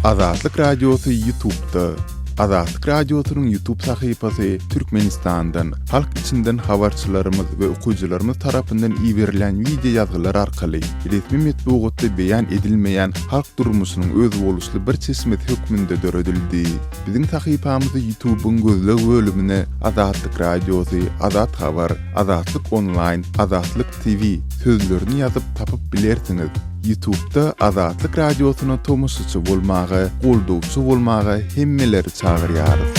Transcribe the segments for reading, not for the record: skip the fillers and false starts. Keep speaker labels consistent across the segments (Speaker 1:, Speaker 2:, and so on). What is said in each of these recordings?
Speaker 1: Azatlyk Radiosy Ýutubda. Azatlyk Radiosynyň Ýutub sahypasy Türkmenistandan, halk içinden habarçylarymyz we okyjylarymyz tarapyndan iberilýän wideo ýazgylar arkaly resmi metbugatda beýan edilmeýän halk durmuşynyň özboluşly bir çeşmesi hökmünde döredildi. Biziň sahypamyzy Ýutubyň gözleg bölümine Azatlyk Radiosy, Azat Habar, Azatlyk Onlaýn, Azatlyk TV sözlerini ýazyp tapyp bilersiňiz. Ýutubda Azatlyk Radiosyna tomaşaçy bolmaga, goldawçy bolmaga hemmeleri çagyrýarys.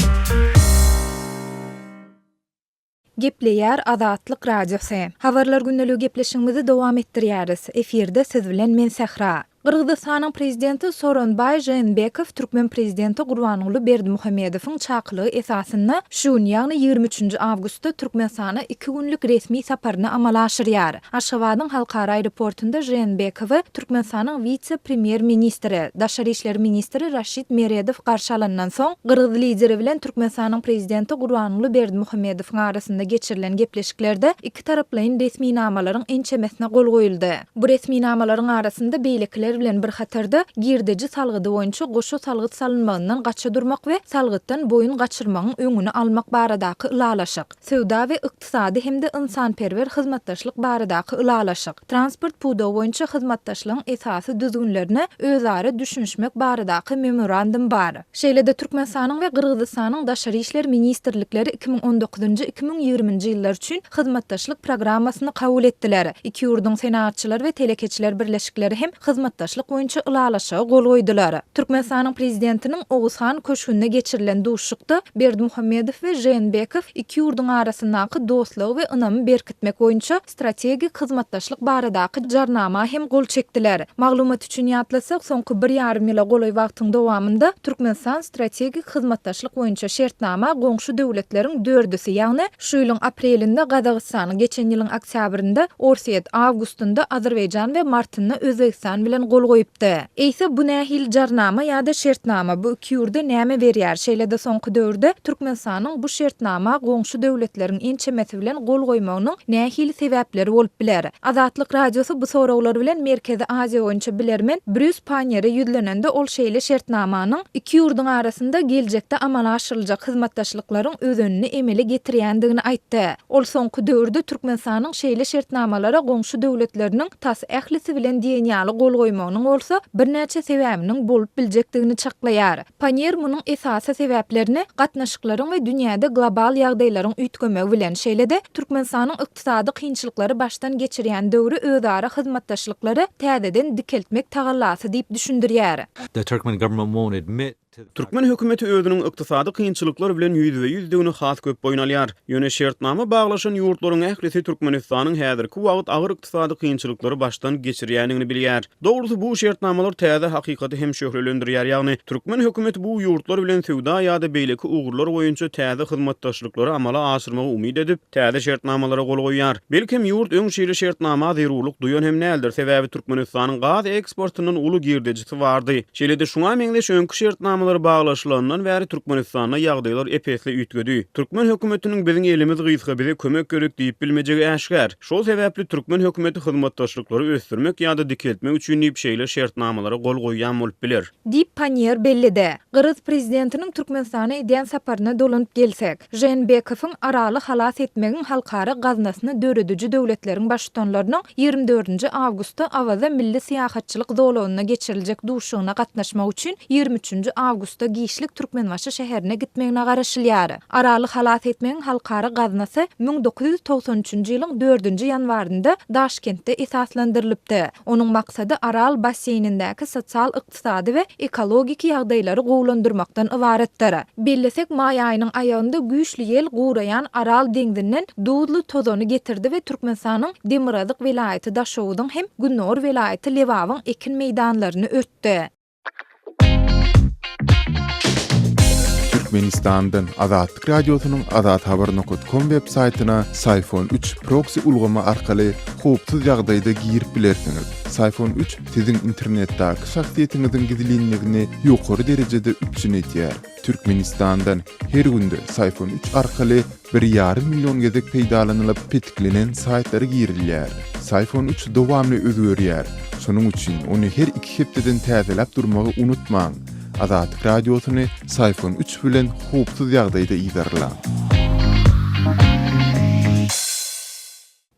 Speaker 2: Gepleýär Azatlyk Radiosy. Habarlar gündeligi gepleşigimizi dowam etdirýäris. Efirde siz bilen men Sähra. Gyrgyzystanyň Prezidenti Sooronbaý Žeenbekow türkmen Prezidenti Gurbanguly Berdimuhamedowyň çakylygy esasynda şu gün, ýagny 23 nji awgustda Türkmenistana iki günlük resmi saparyny amala aşyrýar. Aşgabadyň halkara aeroportunda Žeenbekowy Türkmenistanyň wise-premýer-ministri, daşary işler ministri Raşid Meredow garşy alandan soň, gyrgyz Lideri bilen Türkmenistanyň Prezidenti Gurbanguly Berdimuhamedowyň arasynda geçirilen gepleşiklerde ikitaraplaýyn resminamalaryň ençemesine gol goýuldy. Bu resminamalaryň arasynda beýlekiler bilen bir hatarda, girdeji salgydy boýunça goşa salgyt salynmagyndan gaça durmak we salgytdan boýun gaçyrmagyň öňüni almak baradaky ylalaşyk, söwda we ykdysady hem-de ynsanperwer hyzmatdaşlyk baradaky ylalaşyk, transport pudagy boýunça hyzmatdaşlygyň esasy düzgünlerine özara düşünişmek baradaky memorandum bar. Şeýle-de Türkmenistanyň we Gyrgyzystanyň Daşary işler ministrlikleri 2019-njy, 2020-nji ýyllar üçin hyzmatdaşlyk programmasyny kabul etdiler. Iki ýurduň Senagatçylar we telekeçiler birleşikleri hem hyzmatdaşlyk boýunça ylalaşyga gol goýdular. Türkmenistanyň Prezidentiniň Oguzhan köşgünde geçirilen duşuşykda Berdimuhamedow we Žeenbekow iki ýurduň arasyndaky dostlugy we ynamy berkitmek boýunça strategik hyzmatdaşlyk baradaky Jarnama hem gol çekdiler. Maglumat üçin ýatlatsak, soňky bir ýarym ýyla golaý wagtyň dowamynda Türkmenistan strategik hyzmatdaşlyk boýunça şertnama goňşy döwletleriň dördüsi, ýagny şu ýylyň aprelinde Gazagystan, geçen ýylyň oktýabrynda Orsýet, awgustynda Azerbaýjan we martynda Özbegistan bilen gol goýupdy. Eýse, bu nähili jarnama ýa-da şertnama, bu iki ýurda näme berýär? Şeýle-de soňky döwürde Türkmenistanyň bu şertnama goňşy döwletleriň ençemesi bilen gol goýmagynyň nähili sebäpleri bolup biler? Azatlyk Radiosy bu soraglar bilen Merkezi Aziýa boýunça bilermen Brýus Panniýere ýüzlenende ol şeýle şertnamanyň iki ýurduň arasynda geljekde amala aşyryljak hyzmatdaşlyklaryň özenini emele getirýändigini aýtdy. Ol soňky döwürde Türkmenistanyň şeýle şertnamalara goňşy döwletleriniň tas ählisi bilen diýen ýaly gol goýmagynyň bolsa birnäçe sebäbiniň bolup biljekdigini çaklaýar. Panniýer munuň esasy sebäplerini gatnaşyklaryň we dünýäde global ýagdaýlaryň üýtgemegi bilen, şeýle-de Türkmenistanyň ykdysady kynçylyklary başdan geçirýän döwri özara hyzmatdaşlyklary täzeden dikeltmek tagallasy diýip düşündirýär.
Speaker 3: The Turkmen government won't admit to the fact.
Speaker 4: Türkmen hökümeti özüniň ykdysady kynçylyklar bilen ýüzbe-ýüzdigini has köp boýun alýar. Ýöne şertnama baglaşan ýurtlaryň ählisi Türkmenistanyň häzirki wagt agyr ykdysady kynçylyklary başdan geçirýändigini bilýär. Dogrusy, bu şertnamalar täze hakykaty hem şöhlelendirýär, ýagny türkmen hökümeti bu ýurtlar bilen söwda ýa-da beýleki ugurlar boýunça täze hyzmatdaşlyklary amala aşyrmagy umyt edip, täze şertnamalara gol goýýar. Belkem, ýurt öň şeýle şertnama zerurlyk duýan hem däldir, sebäbi Türkmenistanyň gaz eksportyndan uly girdejisi bardy. Şeýle-de şuňa meňzeş öňki şertnamalar baglaşylanyndan bäri Türkmenistanda ýagdaýlar ep-esli üýtgedi. Türkmen hökümetiniň biziň elimiz gysga, bize kömek gerek diýip bilmejegi äşgär. Şol sebäpli türkmen hökümeti hyzmatdaşlyklary ösdürmek ýa-da dikeltmek üçin diýip şeýle şertnamalara gol goýýan bolup biler.
Speaker 2: Diýip, Panniýer belledi. Gyrgyz prezidentiniň Türkmenistana edýän saparyna dolanyp gelsek, Žeenbekowyň Araly halas etmegiň halkara gaznasyny dörediji döwletleriň baştutanlarynyň 24 nji awgustda Awaza milli syýahatçylyk zolagynda geçiriljek duşuşygyna gatnaşmak üçin 23 nji awgustda giçlik Türkmenbaşy şäherine gitmegine garaşylýar. Araly halas etmegiň halkara gaznasy 1993-nji ýylyň dördünji ýanwarynda Daşkentde esaslandyrylypdy. Onuň maksady Aral basseýnindäki sosial-ykdysady we ekologik ýagdaýlary gowulandyrmakdan ybaratdyr. Bellesek, maý aýynyň aýagynda güýçli ýel guraýan Aral deňzinden duzly tozany getirdi we Türkmenistanyň demirgazyk welaýaty Daşoguzyň hem gündogar welaýaty Lebabyň ekin meýdanlaryny örtdi.
Speaker 1: Türkmenistandan Azatlyk Radiosynyň Azathabar nokat kom web saýtyna Syfon 3 proksi ulgamy arkaly howpsuz ýagdaýda girip bilersiňiz. Syfon 3 siziň internetdäki şahsyýetiňiziň gizlinligini ýokary derejede üpjün edýär. Türkmenistandan her günde Syfon 3 arkaly bir ýarym million gezek peýdalanylyp petiklenen saýtlara girilýär. Syfon 3 dowamly özgerýär. Şonuň üçin ony her iki hepdeden täzeläp durmagy unutmaň. Azatlyk Radiosyny Syfon üç bilen howpsuz ýagdaýda yzarlaň.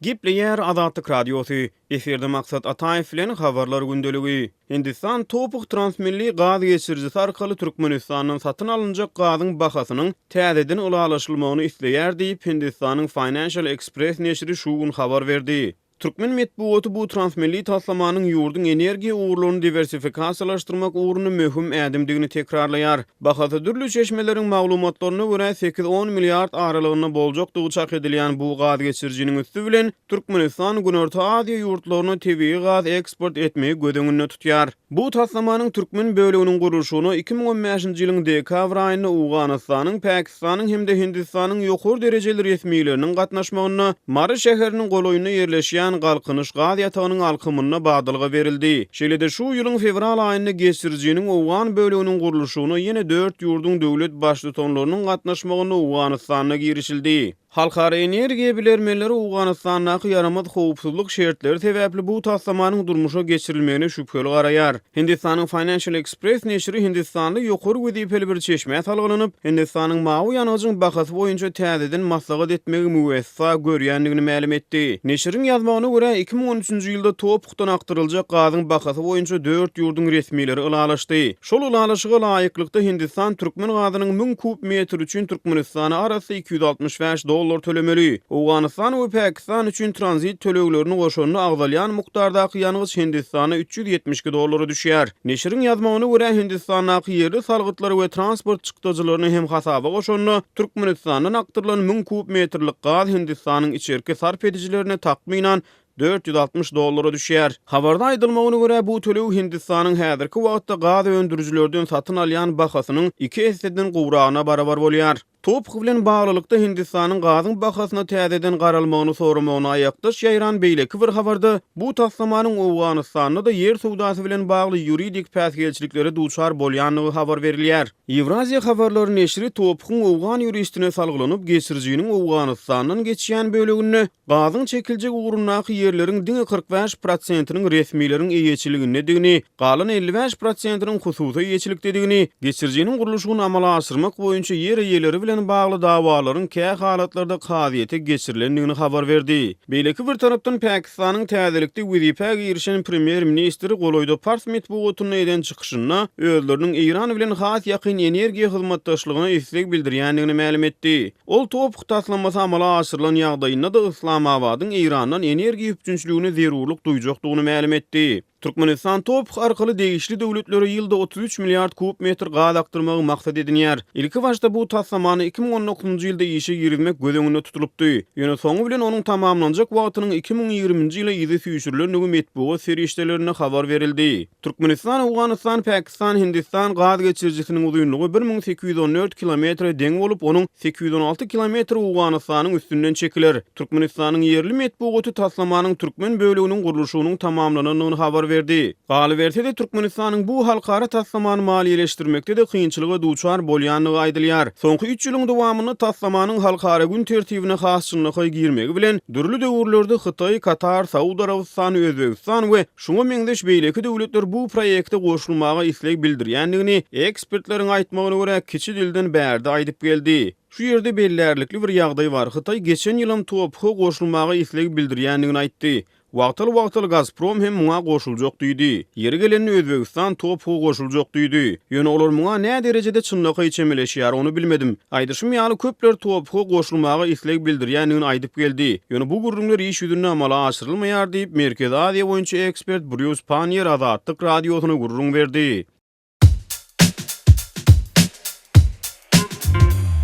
Speaker 4: Gepleýär Azatlyk Radiosy, Efirde Maksat Ataýew bilen Habarlar gündeligi. Hindistan TOPH transmilli gaz geçirijisi arkaly Türkmenistandan satyn alynjak gazyň bahasynyň täzeden ylalaşylmagyny isleýär diýip, Hindistanyň Financial Express neşiri şu gün habar berdi. Türkmen metbugaty bu transmilli taslamanyň ýurduň energiýa ugurlaryny diwersifikasiýalaşdyrmak ugrunda möhüm ädimdigini tekrarlaýar. Bahasy dürli çeşmeleriň maglumatlaryna görä, sekiz-on milliard aralygynda boljakdygy çak edilýän bu gaz geçirijiniň üsti bilen Türkmenistan Günorta Aziýa ýurtlaryna tebigy gaz eksport etmegi göz öňünde tutýar. Bu taslamanyň türkmen böleginiň gurluşygyna 2015-nji ýylyň dekabr aýynda Owganystanyň, Pakistanyň hem-de Hindistanyň ýokary derejeli resmileriniň gatnaşmagynda Mary şäheriniň golaýynda ýerleşýän Galkynyş gaz ýatagynyň alkymynda badalga berildi. Şeýle-de şu ýylyň fewral aýynda geçirijiniň owgan böleginiň gurluşygyna ýene dört ýurduň döwlet Baştutanlarynyň gatnaşmagynda Owganystanda girişildi. Halkara energiýa bilermenleri Owganystandaky ýaramaz howpsuzlyk şertleri sebäpli bu taslamanyň durmuşa geçirilmegine şübheli garaýar. Hindistanyň Financial Express neşiri hindistanly ýokary wezipeli bir çeşmä salgylanyp, Hindistanyň mawy ýangyjyň bahasy boýunça täzeden maslahat etmegi müwessa görýändigini mälim etdi. Neşiriň ýazmagyna görä, 2013-nji ýylda TOPH-dan akdyryljak gazyň bahasy boýunça dört ýurduň resmileri ylalaşdy. Şol ylalaşyga laýyklykda, Hindistan türkmen gazynyň 1000 kub metri üçin Türkmenistana arassa 265 dollar tölemeli. Owganystan we Pakistan üçin tranzit töleglerini goşanda agzalýan mukdardaky ýangyç Hindistana 372 dollara düşýär. Neşiriň ýazmagyna görä, Hindistandaky ýerli salgytlary we transport çykdajylaryny hem hasaba goşanda, Türkmenistandan akdyrylan 1000 kub metrlik gaz Hindistanyň içerki sarp edijilerine takmynan 460 dollara düşýär. Habarda aýdylmagyna görä, bu töleg Hindistanyň häzirki wagtda gaz öndürijilerden satyn alýan bahasynyň iki esseden gowragyna barabar bolýar. TOPH bilen baglylykda Hindistanyň gazyň bahasyna täzeden garalmagyny soramagyna aýakdaş ýaýran beýleki bir habarda bu taslamanyň Owganystanda-da ýer söwdasy bilen bagly ýuridik päsgelçiliklere duçar bolýandygy habar berilýär. Ýewraziýa habarlary neşiri TOPH-yň owgan ýuristine salgylanyp, geçirijiniň Owganystandan geçýän böleginde Gazyň çekiljek ugrundaky ýerleriň diňe 45 prosentiniň resmileriň eýeçiligindedigini, galan 55 prosentiniň hususy eýeçilikdedigini, geçirijiniň gurluşygyny amala aşyrmak boýunça ýer eýeleri bilen bagly dawalaryň kä halatlarda kazyýete geçirilendigini habar berdi. Beýleki bir tarapdan, Pakistanyň täzelikde wezipä girişen premýer-ministri golaýda pars metbugatynda eden çykyşynda özleriniň Eýran bilen has ýakyn energiýa hyzmatdaşlygyna isleg bildirýändigini mälim etdi. Ol TOPH taslamasy amala aşyrylan ýagdaýynda-da Yslamabadyň Eýrandan energiýa üpjünçiligine zerurlyk duýjakdygyny mälim etdi. Türkmenistan TOPH arkaly degişli döwletlere ýylda 33 milliard kub metr gaz akdyrmagy maksat edinýär. Ilkibaşda bu taslamany 2019-njy ýylda işe girizmek göz öňünde tutulypdy. Ýöne soňy bilen onuň tamamlanjak wagtynyň 2020-nji ýyla yza süýşürilendigi metbugat serişdelerinde habar berildi. Türkmenistan, Owganystan, Pakistan, Hindistan gaz geçirijisiniň uzynlygy 1814 kilometre deň bolup, onuň 816 kilometri Owganystanyň üstünden çekiler. Türkmenistanyň ýerli metbugaty taslamanyň türkmen böleginiň gurluşygynyň tamamlanandygyny habar berdi. Galyberse-de, Türkmenistanyň bu halkara taslamany maliýeleşdirmekde-de kynçylyga duçar bolýandygy aýdylýar. Soňky üç ýylyň dowamynda taslamanyň halkara gün tertibine has çynlakaý girmegi bilen, dürli döwürlerde Hytaý, Katar, Saud Arabystany, Özbegistan we Şuňa meňzeş beýleki döwletler bu proýekte goşulmaga isleg bildirýändigini, ekspertleriň aýtmagyna görä, kiçi dilden bärde aýdyp geldi. Şu ýerde bellärlikli bir ýagdaý bar, Hytaý geçen ýylam TOPH-a goşulmaga isleg bildirýändigini aýtdy. Wagtal-wagtal Gazprom hem muňa goşuljak diýdi. Ýeri gelende Özbegistan TOPH-a goşuljak diýdi. Ýöne olar muňa näderejede çynlakaý çemeleşýär, ony bilmedim. Aýdyşym ýaly, köpler TOPH-a goşulmaga isleg bildirýändigini aýdyp geldi. Ýöne bu gürrüňler iş ýüzünde amala aşyrylmaýar diýip, Merkezi Aziýa boýunça ekspert Brýus Panniýer Azatlyk Radiosyna gürrüň berdi.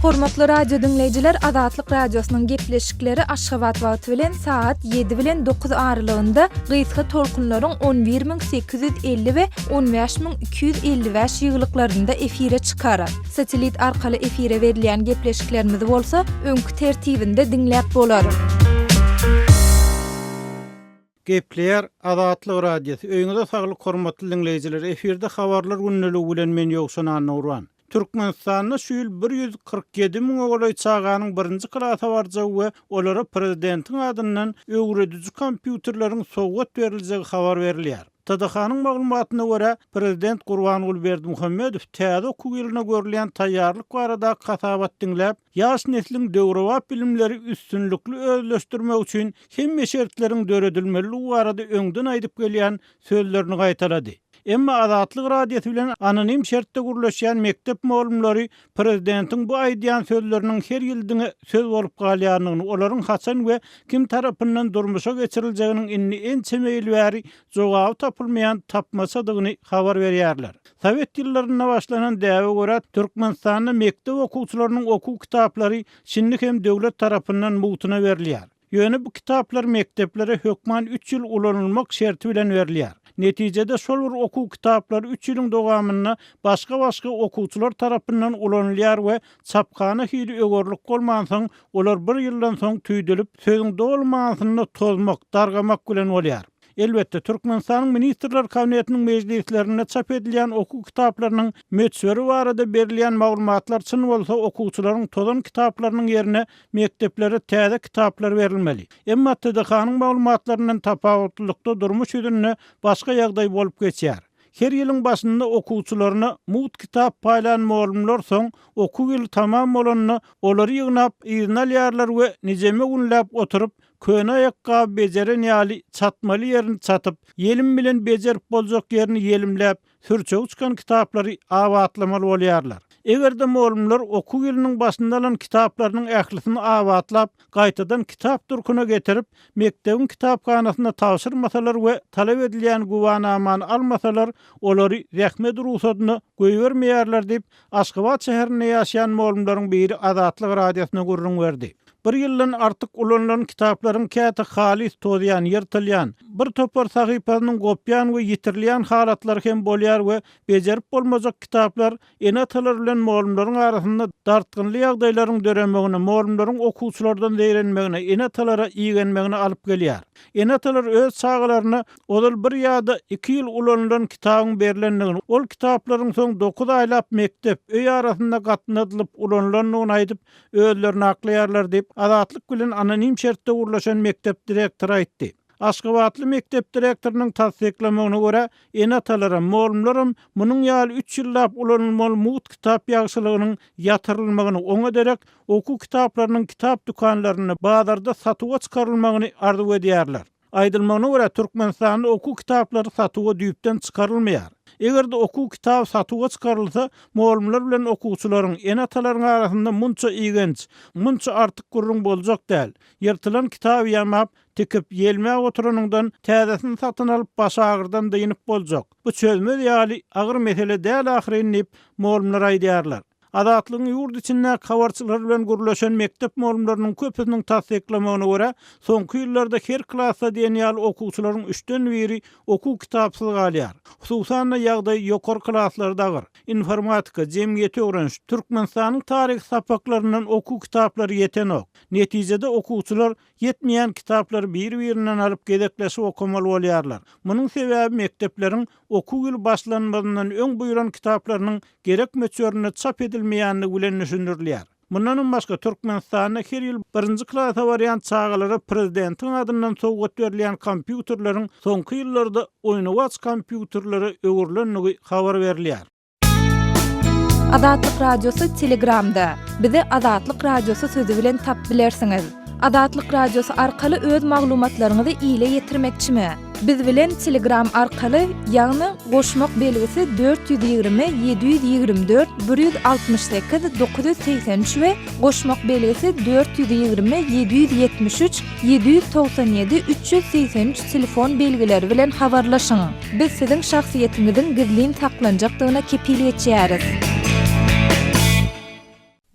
Speaker 2: Hormatly radio diňleýjiler, Azatlyk Radiosynyň gepleşikleri Aşgabat wagty bilen sagat ýedi bilen dokuz aralygynda gysga tolkunlaryň 11850 we 15255 ýygylyklarynda efire çykar. Satellit arkaly efire berilýän gepleşiklerimizi bolsa öňki tertibinde diňläp bolar.
Speaker 5: Gepleýär Azatlyk Radiosy. Öýüňize saglyk hormatly diňleýjiler. Efirde habarlar gündeligi bilen men Ýowşan Annagurban. Türkmenistanda şu ýyl 147 müňe golaý çaganyň birinji klasa barjagy we olara prezidentiň adyndan öwrediji kompýuterleriň sowgat beriljegi habar berilýär. TDH-nyň maglumatyna görä, prezident Gurbanguly Berdimuhamedow täze okuw ýylyna görülýän taýýarlyk baradaky hasabat diňläp, ýaş nesliň döwrebap bilimleri üstünlikli özleşdirmegi üçin hemme şertleriň döredilmelidigi barada öňden aýdyp gelýän sözlerini gaýtalady. Emma Azatlyk Radiosy bilen anonim şertde gürleşýän mekdep mugallymlary prezidentiň bu aýdýan sözleriniň her ýyl diňe söz bolup galýandygyny, olaryň haçan we kim tarapyndan durmuşa geçiriljeginiň indi ençeme ýyl bäri jogaby tapylmaýan tapmaçadygyny habar berýärler. Sowet ýyllarynda başlanan däbe görä, Türkmenistanda mekdep okuwçylarynyň okuw kitaplary şindi hem döwlet tarapyndan mugtuna berilýär. Ýöne bu kitaplar mekdeplere hökman üç ýyl ulanylmak şerti bilen berilýär. Netijede şol bir okuw kitaplary üç ýylyň dowamynda başga-başga okuwçylar tarapyndan ulanylýar we çaphana hili öwerlik bolmansoň, olar bir ýyldan soň tüýdülip, sözüň doly manysynda tozmak, dargamak bilen bolýar. Elbetde, Türkmenistanyň Ministrler Kabinetiniň mejlislerinde çap edilýän okuw kitaplarynyň möçberi barada berilýän maglumatlar çyn bolsa, okuwçylaryň tozan kitaplarynyň ýerine mekdeplere täze kitaplar berilmeli. Emma TDH-nyň maglumatlaryndan tapawutlylykda durmuş ýüzünde başga ýagdaý bolup geçýär. Her ýylyň başynda okuwçylaryna mugt kitap paýlan mugallymlar soň okuw ýyly tamam bolanda olary ýygnap yzyna alýarlar we nijeme günläp oturyp Köne aýakgaby bejeren ýaly çatmaly ýerini çatyp, ýelim bilen bejerip boljak ýerini ýelimläp, sürçegi çykan kitaplary abatlamaly bolýarlar. Eger-de mugallymlar okuw ýylynyň başynda alan kitaplarynyň ählisini abatlap, gaýtadan kitap durkuna getirip, mekdebiň kitaphanasyna tabşyrmasalar we talap edilýän güwanamany almasalar, olary zähmet rugsadyna goýbermeýärler diýip, Aşgabat şäherinde ýaşaýan mugallymlaryň biri Azatlyk Radiosyna gürrüň berdi. Bir ýyldan artyk ulanylan kitaplaryň käte halys tozýan, ýyrtylýan, bir topar sahypasynyň gopýan we ýitirilýän halatlary hem bolýar we bejerip bolmajak kitaplar ene-atalar bilen mugallymlaryň arasynda dartgynly ýagdaýlaryň döremegine, mugallymlaryň okuwçylardan zeýrenmegine, ene-atalara igenmegine alyp gelýär. Ene-atalar öz çagalaryna ozal bir ýa-da iki ýyl ulanylan kitabyň berlendigini, ol kitaplaryň soň dokuz aýlap mekdep, öý arasynda gatnadylyp ulanylandygyny aýdyp, özlerini aklaýarlar diýip, Azatlyk bilen anonim şertde gürleşen mekdep direktory aýtdy. Aşgabatly mekdep direktorynyň tassyklamagyna görä, ene-atalaram, mugallymlaram munuň ýaly üç ýyllap ulanylmaly mugt kitap ýagşylygynyň ýatyrylmagyny, oňa derek okuw kitaplarynyň kitap dükanlarynda, bazarda satuwa çykarylmagyny arzuw edýärler. Aýdylmagyna görä, Türkmenistanda okuw kitaplary satuwa düýpden çykarylmaýar. Eger-de okuw kitaby satuwa çykarylsa, mugallymlar bilen okuwçylaryň, ene-atalaryň arasynda munça igenç, munça artyk gürrüň boljak däl. Ýyrtylan kitaby ýamap, tikip, ýelmäp oturanyňdan, täzesini satyn alyp, başagyrdan dynyp boljak. Bu çözmez ýaly agyr mesele däl ahyryn diýip, mugallymlar aýdýarlar. Azatlygyň ýurt içindäki habarçylary bilen gürleşen mekdep mugallymlarynyň köpüsiniň tassyklamagyna görä, soňky ýyllarda her klasda diýen ýaly okuwçylaryň üçden biri okuw kitapsyz galýar. Hususan-da, ýagdaý ýokary klaslarda agyr. Informatika, jemgyýeti öwreniş, Türkmenistanyň taryhy sapaklaryndan okuw kitaplary ýetenok. Netijede, okuwçylar ýetmeýän kitaplary bir-birinden alyp gezekleşip okamaly bolýarlar. Munuň sebäbi mekdepleriň okuw ýyly başlanmazyndan öň buýran kitaplarynyň gerek möçberinde çap edilmeýändigi bilen düşündirilýär. Mundanam başga, Türkmenistanda her ýyl birinji klasa barýan çagalara prezidentiň adyndan sowgat berilýän kompýuterleriň soňky ýyllarda oýnawaç kompýuterlere öwrülendigi habar berilýär.
Speaker 2: Azatlyk Radiosy Telegramda. Bizi Azatlyk Radiosy sözi bilen tapyp bilersiňiz. Azatlyk Radiosy arkaly öz maglumatlaryňyzy ile ýetirmekçimi? Biz bilen Telegram arkaly, ýagny goşmak belgisi 420 724 168 983 we goşmak belgisi 420 773 797 383 telefon belgileri bilen habarlaşyň. Biz siziň şahsyýetiňiziň gizlin saklanjakdygyna kepil geçýäris.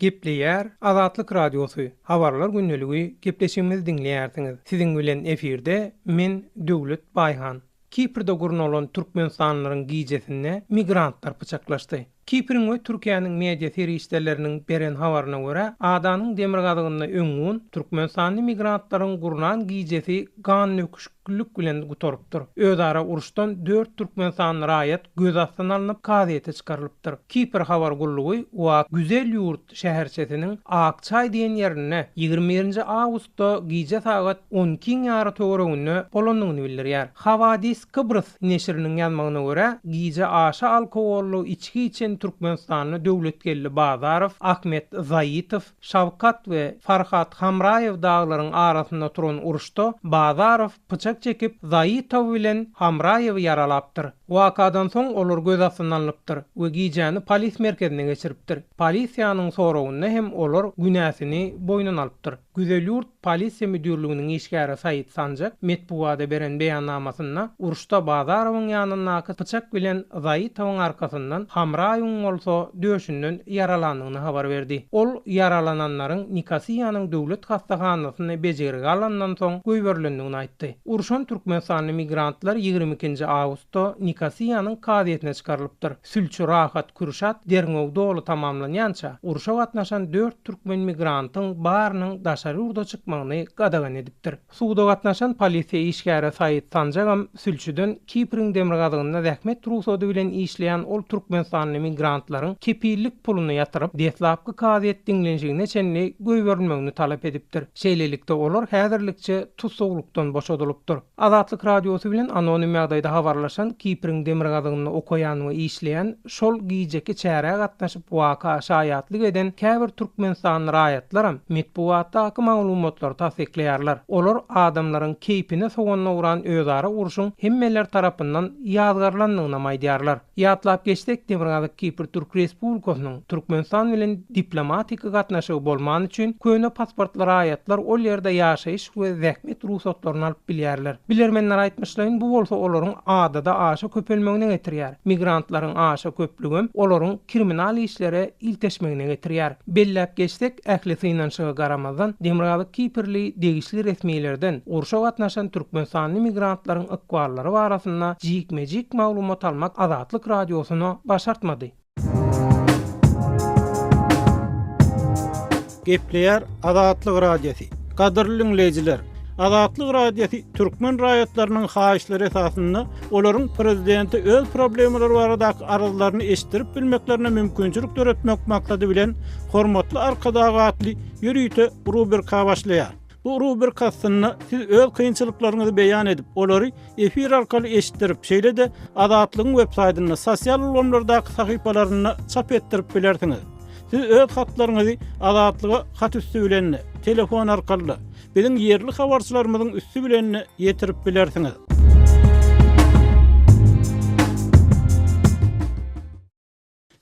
Speaker 6: Gepleýär Azatlyk Radiosy, Habarlar gündeligi gepleşigimizi diňleýärsiňiz. Siziň bilen efirde men Döwlet Baýhan. Kiprde gurnalan türkmenistanlylaryň gijesinde migrantlar pyçaklaşdy. Kipriň we Türkiýäniň media serişdeleriniň beren habaryna görä, adanyň demirgazygynda öňňun türkmenistanly migrantlaryň gurnan gijesi gan döküşikde. düşnüklilik bilen gutarypdyr. Özara uruşdan dört türkmenistanly raýat göz astyna alnyp, kazyýete çykarylypdyr. Kipr habar gullugy Uak Güzel ýurt şäherçesiniň Akçaý diýen ýerinde 21 nji awgustda gije sagat on ikiň ýary töwereginde bolandygyny bildirýär. Hawadis Kybrys neşiriniň ýazmagyna görä, gije aşa alkogolly içgi içen türkmenistanly Döwletgeldi Bazarow, Ahmet Zaitow, Şawkat we Farhat Hamraýew daglaryň arasynda turan uruşda Bazarow pyçak çekip, Zaitow bilen Hamraýewi ýaralapdyr. Wakadan soň olar göz astyna alnypdyr we gijäni polis merkezinde geçiripdir. Polisiýanyň soragynda hem olar günäsini boýnuna alypdyr. Güzelýurt polisiýa müdirliginiň işgäri Said Sanjak metbugada beren beýannamasynda uruşda Bazarowyň ýanyndaky pyçak bilen Zaitowyň arkasyndan, Hamraýewiň bolsa döşünden ýaralandygyny habar berdi. Ol ýaralananlaryň Nikosiýanyň döwlet hassahanasynda bejergi alandan soň goýberilendigini aýtdy. Urşan türkmenistanly migrantlar 22 nji awgustda Nikosiýanyň kazyýetine çykarylypdyr. Sülçi Rahat Kürşat derňew doly tamamlanýança, urşa gatnaşan dört türkmen migrantyň barynyň daşary ýurda çykmagyny gadagan edipdir. Suda gatnaşan polisiýa işgäri Said Sanjagam sülçüden Kipriň demirgazygynda zähmet rugsady bilen işleýän ol türkmenistanly migrantlaryň kepillik puluny ýatyryp, deslapky kazyýet diňlenişigine çenli goýberilmegini talap edipdir. Şeýlelikde, olar häzirlikçe tussaglykdan boşadylypdyr. Azatlyk Radiosy bilen anonim ýagdaýda habarlaşan Kipriň demirgazygynda okaýan we işleýän, şol gijeki çärä gatnaşyp waka şaýatlyk eden käbir türkmenistanly raýatlaram metbugatdaky maglumatlary tassyklaýarlar. Olar adamlaryň keýpine sogan dogran özara urşuň hemmeler tarapyndan ýazgarylandygynam aýdýarlar. Ýatlap geçsek, Demirgazyk Kipr Türk Respublikasynyň Türkmenistan bilen diplomatiki gatnaşygy bolmany üçin köne pasportly raýatlar ol ýerde ýaşaýyş we zähmet rugsatlaryny alyp bilýärler. Bilermenler aýtmyşlaýyn, bu bolsa olaryň adada aşa köpelmegine getirýär. Migrantlaryň aşa köplügem olaryň kriminal işlere ilteşmegine getirýär. Belläp geçsek, ähli synanyşyga garamazdan, Demirgazyk Kiprli degişli resmilerden urşa gatnaşan türkmenistanly migrantlaryň ykballary barasynda jikme-jik maglumat almak Azatlyk Radiosyna başartmady.
Speaker 5: Gepleýär Azatlyk Radiosy. Gadyrly diňleýjiler! Azatlyk Radiosy türkmen raýatlarynyň haýyşlary esasynda olaryň prezidente öz problemalary baradaky arzlaryny eşitdirip bilmeklerine mümkinçilik döretmek maksady bilen Hormatly Arkadag atly ýörite rubrika başlaýar. Bu rubrika astynda siz öz kynçylyklaryňyzy beýan edip, olary efir arkaly eşitdirip, şeýle-de Azatlygyň websaýtynda, sosial ulgamlardaky sahypalarynda çap etdirip bilersiňiz. Siz öz hatlaryňyzy Azatlyga hat üsti bilen-de, telefon arkaly-da, biziň ýerli habarçylarymyzyň üsti bilen-de ýetirip bilersiňiz.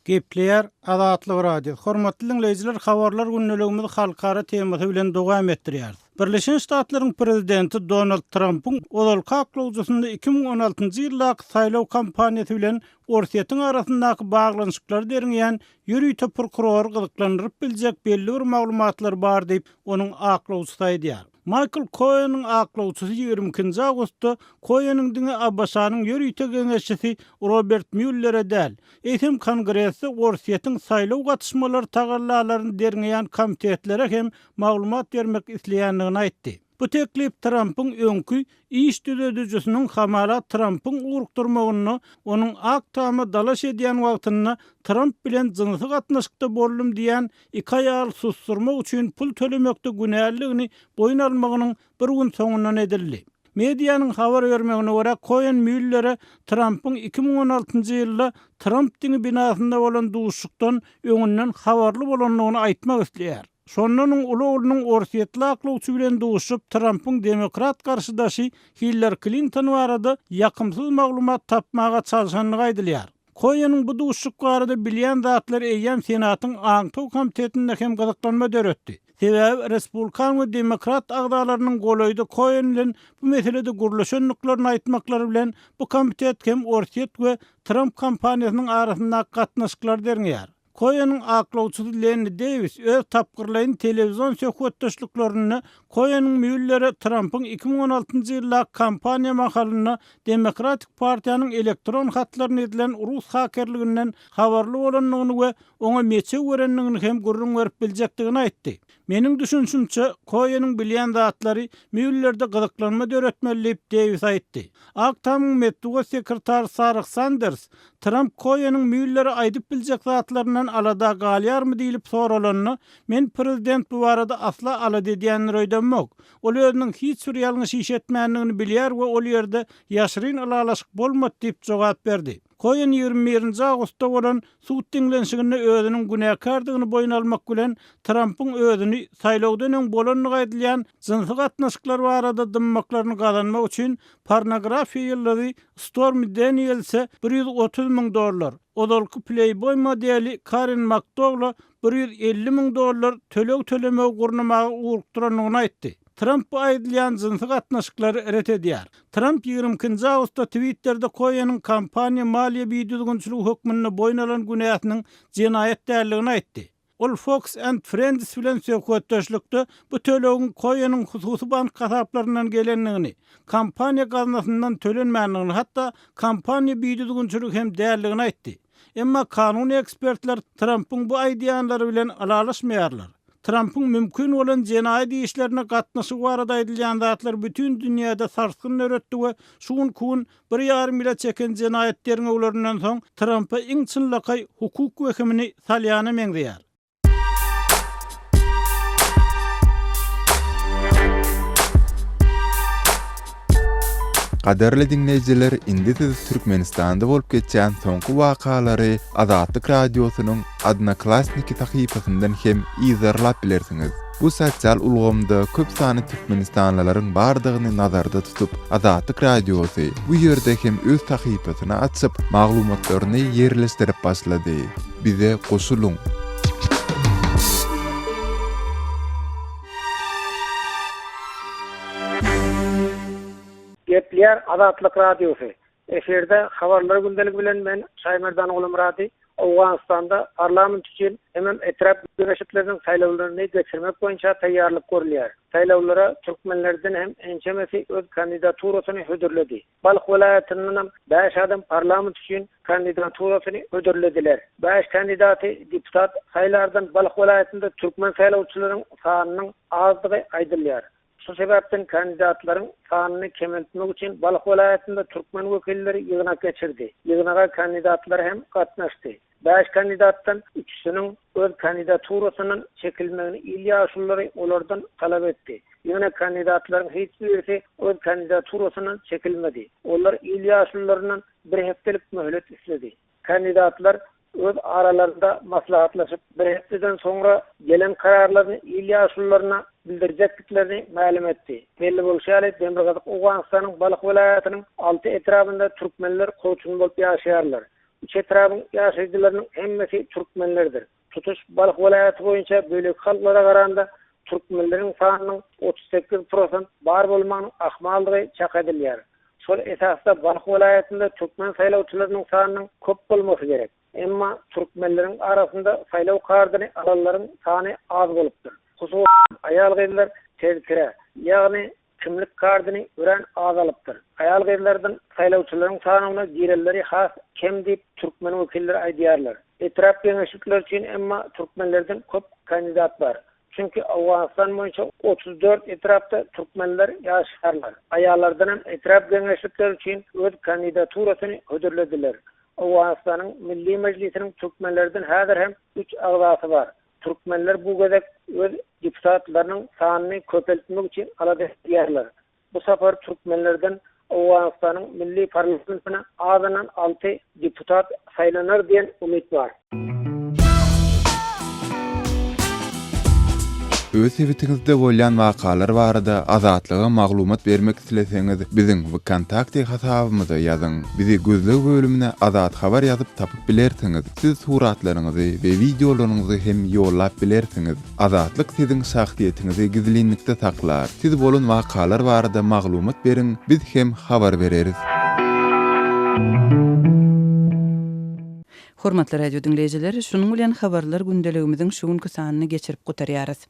Speaker 5: Gepleýär Azatlyk Radiosy. Hormatly diňleýjiler, habarlar gündeligimizi halkara temasy bilen dowam etdirýäris. Birleşen Ştatlaryň prezidenti Donald Trampyň ozalky aklawjysynda 2016-njy ýyldaky saýlaw kampaniýasy bilen Orsýetiň arasyndaky baglanyşyklary derňeýän ýörite prokurory gyzyklandyryp biljek belli bir maglumatlar bar diýip, onuň aklawçysy aýdýar. Maýkl Koeniň aklawçysy 22-nji awgustda Koeniň diňe ABŞ-nyň ýörite geňeşçisi Robert Mýullere däl, eýsem Kongresde Orsýetiň saýlaw gatyşmalary tagallalaryny derňeýän komitetlere hem maglumat bermek isleýändigini aýtdy. Bu teklip Trampyň öňki iş düzedijisiniň hamala Trampyň ugrukdyrmagynda onuň Ak Tama dalaş edýän wagtynda Tramp bilen jynsy gatnaşykda boldum diýen iki aýaly susdurmak üçin pul tölemekde günälidigini boýun almagynyň bir gün soňundan edildi. Medianyň habar bermegine görä, Koen Müllere Trampyň 2016-njy ýylda Tramp diňi binasynda bolan duşuşykdan öňünden habarly bolandygyny aýtmak isleýär. Şonda onuň uly oglunyň orsýetli aklawçy bilen duşup, Trampyň demokrat garşydaşy Hillari Klinton barada ýakymsyz maglumat tapmaga çalşandygy aýdylýar. Koeniň bu duşuşyk barada bilýän zatlary eýýäm Senatyň aňtaw komitetinde hem gyzyklanma döretdi. Sebäbi respublikan we demokrat agzalarynyň golaýda Koen bilen bu meselede gürleşendiklerini aýtmaklary bilen bu komitet hem Orsýet we Tramp kampaniýasynyň arasyndaky gatnaşyklary derňeýär. Koeniň aklawçysy Lenni Deýwis öz tapgyrlaýyn telewizion söhbetdeşliklerinde Koeniň Mýullere Trampyň 2016-njy ýyldaky kampaniýa mahalynda Demokratik partiýanyň elektron hatlaryna edilen rus hakerliginden habarly bolandygyny we oňa meçew berendigini hem gürrüň berip biljekdigini aýtdy. Meniň düşünişimçe, Koeniň bilýän zatlary Mýullerde gyzyklanma döretmeli diýip, Deýwis aýtdy. Ak tamyň metbugat sekretary Sarah Sanders Tramp Koeniň Mýullere aýdyp biljek zatlaryndan alada galýarmy diýlip soralanda, Men prezident bu barada asla alada edýändir öýdemok. Ol özüniň hiç bir ýalňyş iş etmändigini bilýär we ol ýerde ýaşyryn ylalaşyk bolmady diýip jogap berdi. Koen 21 nji awgustda bolan sud diňlenişiginde özüniň günäkärdigini boýun almak bilen, Trampyň özüni saýlawdan öň bolandygy aýdylýan jynsy gatnaşyklar barada dymmaklaryny gazanmak üçin pornografiýa ýyldyzy Stormi Denielse 130 müň dollar, ozalky Playboy modeli Karen Makdogla 150 müň dollar töleg tölemegi gurnamaga ugrukdyrandygyny aýtdy. Tramp bu aýdylýan jynsy gatnaşyklary ret edýär. Tramp 22 nji awgustda Twitterde Koeniň kampaniýa maliýe bidüzgünçiligi hökmünde boýun alan günäsiniň jenaýat däldigini aýtdy. Ol Fox and Friends bilen söhbetdeşlikde bu tölegiň Koeniň hususy bank hasaplaryndan gelendigini, kampaniýa gaznasyndan tölenmändigini, hatda kampaniýa bidüzgünçiligi hem däldigini aýtdy. Emma kanuny ekspertler Trampyň bu aýdýanlary bilen ylalaşmaýarlar. Trampyň mümkin bolan jenaýat işlerine gatnaşygy barada aýdylýan zatlar bütin dünýäde sarsgyn döretdi we şu günki gün bir ýarym ýyla çeken jenaýat derňewlerinden soň Trampa iň çynlakaý hukuk wehimini salýana meňzeýär.
Speaker 1: Gadyrly diňleýjiler, indi siz Türkmenistanda bolup geçýän soňky wakalary Azatlyk Radiosynyň Odnoklassniki sahypasyndan hem yzarlap bilersiňiz. Bu sosial ulgamda köp sanly türkmenistanlylaryň bardygyny nazarda tutup, Azatlyk Radiosy bu ýerde hem öz sahypasyny açyp, maglumatlaryny ýerleşdirip başlady. Bize goşulyň!
Speaker 7: Gepleýär Azatlyk Radiosy. Efirde Habarlar gündeligi bilen men Şaýmerdan Gulumyrady. Owganystanda parlament üçin hemem etrap geňeşlikleriniň saýlawlaryny geçirmek boýunça taýýarlyk görülýär. Saýlawlara türkmenlerden hem ençemesi öz kandidaturasyny hödürledi. Balh welaýatyndanam bäş adam parlament üçin kandidaturasyny hödürlediler. Bäş kandidaty deputat saýlardan Balh welaýatynda türkmen saýlawçylaryň sanynyň azdygy aýdylýar. Şu sebäpden kandidatlaryň sanyny kemeltmek üçin Balh welaýatynda türkmen wekilleri ýygnak geçirdi. Ýygnaga kandidatlar hem gatnaşdy. Bäş kandidatdan üçüsiniň öz kandidaturasyndan çekilmegini il ýaşululary olardan talap etdi. Ýöne kandidatlaryň hiç birisi öz kandidaturasyndan çekilmedi. Olar il ýaşulularyndan bir hepdelik möhlet isledi. Kandidatlar öz aralarynda maslahatlaşyp, bir hepdeden soňra gelen kararlaryny il ýaşulularyna bildirjekdiklerini mälim etdi. Belli bolşy ýaly, Demirgazyk Owganystanyň Balh welaýatynyň alty etrabynda türkmenler kowçum bolup ýaşaýarlar. Üç etrabyň ýaşaýjylarynyň hemmesi türkmenlerdir. Tutuş Balh welaýaty boýunça beýleki halklara garanda türkmenleriň sanynyň 38 prosent bar bolmagynyň ahmaldygy çak edilýär. Şol esasda Balh welaýatynda türkmen saýlawçylarynyň sanynyň köp bolmasy gerek. Emma türkmenleriň arasynda saýlaw kardyny alanlaryň sany az bolupdyr. Hususan, aýal-gyzlar tezkire, ýagny kimlik kardyny örän az alypdyr. Aýal-gyzlardan saýlawçylaryň sanawyna girenleri has kem diýip, türkmen wekilleri aýdýarlar. Etrap geňeşlikleri üçin emma türkmenlerden köp kandidat bar. Çünki Owganystan boýunça 34 etrapda türkmenler ýaşaýarlar. Aýallardanam etrap geňeşlikleri üçin öz kandidaturasyny hödürlediler. Owganystanyň Milli Mejlisiniň türkmenlerden häzir hem üç agzasy bar. Türkmenler bu gezek öz deputatlarynyň sanyny köpeltmek üçin alada edýärler. Bu sapar türkmenlerden Owganystanyň milli parlamentine azyndan alty deputat saýlanar diýen umyt bar.
Speaker 1: Öz sebitiňizde bolýan wakalar barada Azatlyga maglumat bermek isleseňiz, biziň Wkontakte hasabymyza ýazyň. Bizi gözleg bölümine Azat Habar ýazyp tapyp bilersiňiz. Siz suratlaryňyzy we wideolaryňyzy hem ýollap bilersiňiz. Azatlyk siziň şahsyýetiňizi gizlinlikde saklar. Siz bolan wakalar barada maglumat beriň, biz hem habar bereris.
Speaker 8: Hormatly radio diňleýjiler, şunuň bilen Habarlar gündeligimiziň şu günki sanyny geçirip gutarýarys.